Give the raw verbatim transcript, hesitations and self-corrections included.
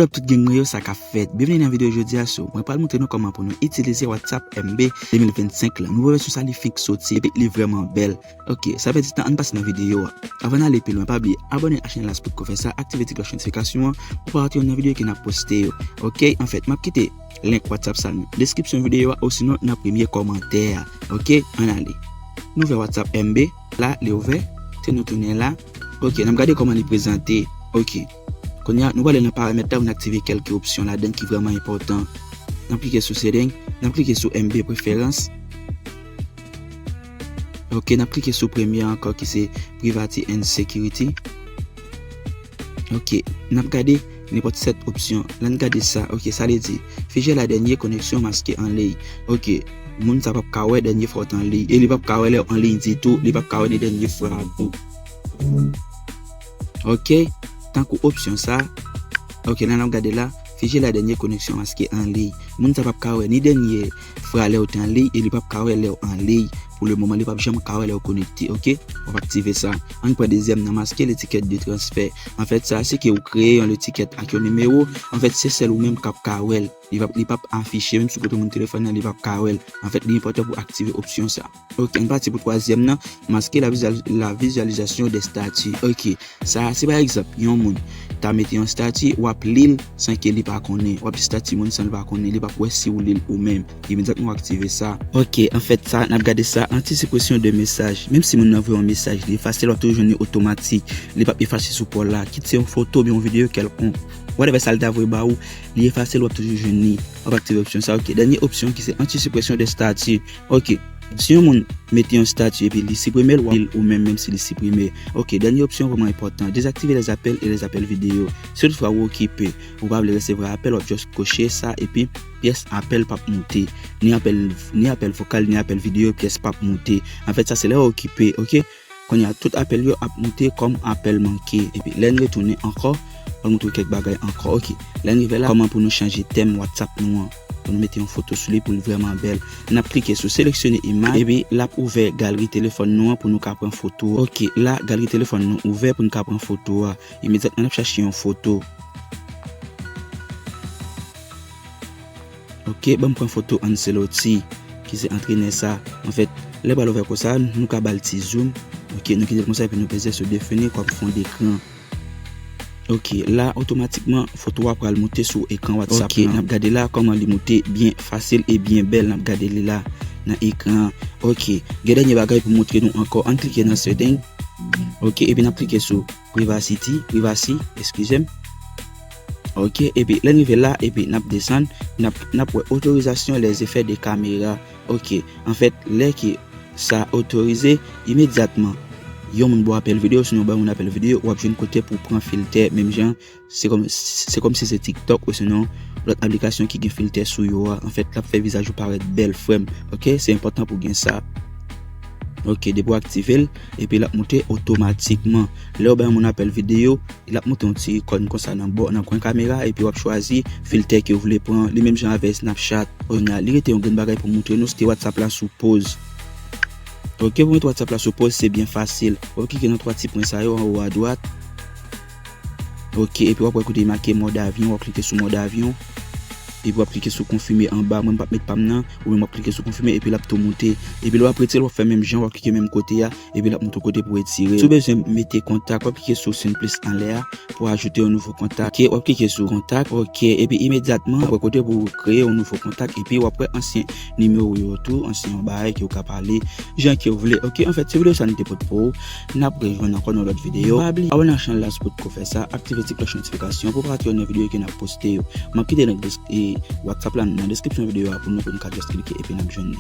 What up tout gang mwen yo, sa k ap fèt? Byenveni nan videyo jodi a. So, mwen pral montre nou kòman pou nou itilize WhatsApp M B de mil vennsenk lan. Nouvo vèsyon sa li fenk soti epi li vrèman bèl. Ok, sa pèdi tan, ann pase nan videyo a. Avan n ale pi lwen, pa bliye abòne ak chanèl la si w potko fè sa, aktive ti klòch notifikasyon an pou pa rate youn nan videyo ke n ap poste yo. Ok, anfèt, m ap kite link WhatsApp sa nan deskripsyon videyo a osinon nan premye kòmantè a. Ok, ann ale. Nou ouvè WhatsApp M B, la, li ouvè, te nou tounen la. Ok, n ap gade kòman li prezante. Ok. Kounye a, nou prale nan paramèt la pou n aktive kèlke opsyon ladan ki vrèman enpòtan. N ap klike sou setting, n ap klike sou M B preferans. Ok, n ap klike sou premye a ankò ki se privacy and security. Ok, n ap gade nenpòt sèt opsyon. Lè n gade sa, ok, sa li di, fije la dènye koneksyon maske an liy. Ok, moun sa p ap ka wè dènye fwa w t an liy. E li p ap ka wè lè w an liy ditou, li p ap ka wè ni dènye fwa a tou. Ok, tankou opsyon sa. Ok, la n ap gade la, fije la dènye koneksyon maske an liy. Moun sa p ap ka wè ni dènye fwa lè w t an liy, e li p ap ka wè lè w an liy. Pou le moman, li p ap janm ka wè lè w konekte, ok? W ap aktive sa. Ann pran dezyèm nan, maske letikèt de transfè. Anfèt, sa se ke ou kreye yon letikèt ak yon nimewo. Anfèt, se sèl ou menm k ap ka wè l. Li p ap, li p ap afiche, menm si w pote moun telefòn nan, li p ap ka wè l. Anfèt, li enpòtan pou aktive opsyon sa. Ok, ann pati pou twazyèm nan, maske la vizyal-, la vizyalizasyon de stati. Ok, sa a, si pa egzanp, yon moun ta mete yon stati, w ap li l san ke li pa konnen. W ap li stati moun san li pa konnen, li p ap wè si w li l ou menm. Imedyatman w aktive sa. Ok, anfèt, sa, n ap gade sa, anti-sipresyon de mesaj. Menm si moun nan voye yon mesaj, li efase l, w ap toujou jwenn li otomatik. Li p ap efase sou pa w la. Kit se yon foto oubyen yon videyo kèlkonk. Whatever sa l ta voye ba ou, li efase l, w ap toujou jwenn li. W ap aktive opsyon sa, ok. Dènye opsyon ki se anti-sipresyon de stati. Ok. Si yon moun mete yon stati epi li siprime l, w ap li l ou menm, menm si li siprime. Ok, dènye opsyon vrèman enpòtan. Dezaktive les appels et les appels vidéo. Si toutfwa ou okipe, ou pa vle resevwa apèl, w ap just koche sa, epi pyès apèl p ap moute. Ni apèl, ni apèl vokal, ni apèl videyo, pyès p ap moute. Anfèt, sa se lè w okipe, ok? Kounye a, tout apèl yo ap moute kòm apèl manke. Epi lè n retounen ankò, mwen montre w kèk bagay ankò. Ok, lè n rive la, kòman pou nou chanje tèm WhatsApp nou an? Pou nou mete yon foto sou li pou l vrèman bèl. N ap klike sou seleksyone imaj, epi l ap ouvè galri telefòn nou an pou nou ka pran foto. Ok, la, galri telefòn nou ouvè pou nou ka pran foto a. Imedyatman, n ap chache yon foto. Ok, ban m pran foto Ancelotti, ki se antrenè sa. Anfèt, lè pral ouvè konsa, nou ka ba l ti zoom. Ok, nou kite l konsa, epi nou peze sou defini kòm fon dekran. Ok, la, otomatikman, foto a pral moute sou ekran WhatsApp. Ok, n ap gade la kòman li moute byen fasil e byen bèl. N ap gade li la nan ekran an. Ok, gen dènye bagay pou montre nou ankò. Ann klike nan setting. Ok, epi n ap klike sou Privacity, privacy, eskize m. Ok, epi lè n rive la, epi n ap desann, n ap, n ap wè otorizasyon les effets de caméra. Ok, anfèt, lè ke sa otorize, imedyatman, yon moun ba w apèl videyo, osinon bay moun apèl videyo, w ap jwenn kote pou w pran filtè, menm jan, se kòm, se kòmsi se TikTok, osinon lòt aplikasyon ki gen filtè sou yo a. Anfèt, l ap fè vizaj ou parèt bèl, frè m. Ok, se enpòtan pou w gen sa. Ok, depi w aktive l, epi l ap moute otomatikman. Lè w bay yon moun apèl videyo, l ap moute yon ti ikòn konsa nan bò, nan kwen kamera, epi w ap chwazi filtè ke w vle pran. Li menm jan avèk Snapchat. Kounye a, li rete yon grenn bagay pou montre nou, se te WhatsApp la sou poz. Ok, pou mete WhatsApp la sou poz, se byen fasil. W ap klike nan twa ti pwen sa yo anwo adwat. Ok, epi w ap wè kote make mòd avyon, w ap klike sou mòd avyon. Epi w ap klike sou konfime anba, mwen m p ap met pa m nan, oubyen w ap klike sou konfime, epi l ap tou moute. Epi lè w ap retire l, w ap fè menm jan, w ap klike menm kote a, epi l ap montre w kote pou w retire. Si w bezwen mete kontak, w ap klike sou siy plis anlè a pou w ajoute yon nouvo kontak. Ok, w ap klike sou kontak, ok, epi imedyatman, w ap wè kote pou w kreye yon nouvo kontak, epi w ap wè ansyen nimewo yo tou, ansyen yon bagay ke w ka pale, jan ke w vle. Ok, anfèt, se videyo sa nou te pote pou ou. N ap rejwenn ankò nan lòt videyo. Pa bliye abòne ak chanèl la si w potko fè sa, aktive ti klòch notifikasyon pou w pa rate youn nan videyo ke n ap poste yo. M ap kite link des-, e, WhatsApp la nan deskripsyon videyo a pou nou, pou nou ka just klike epi n ap jwenn li.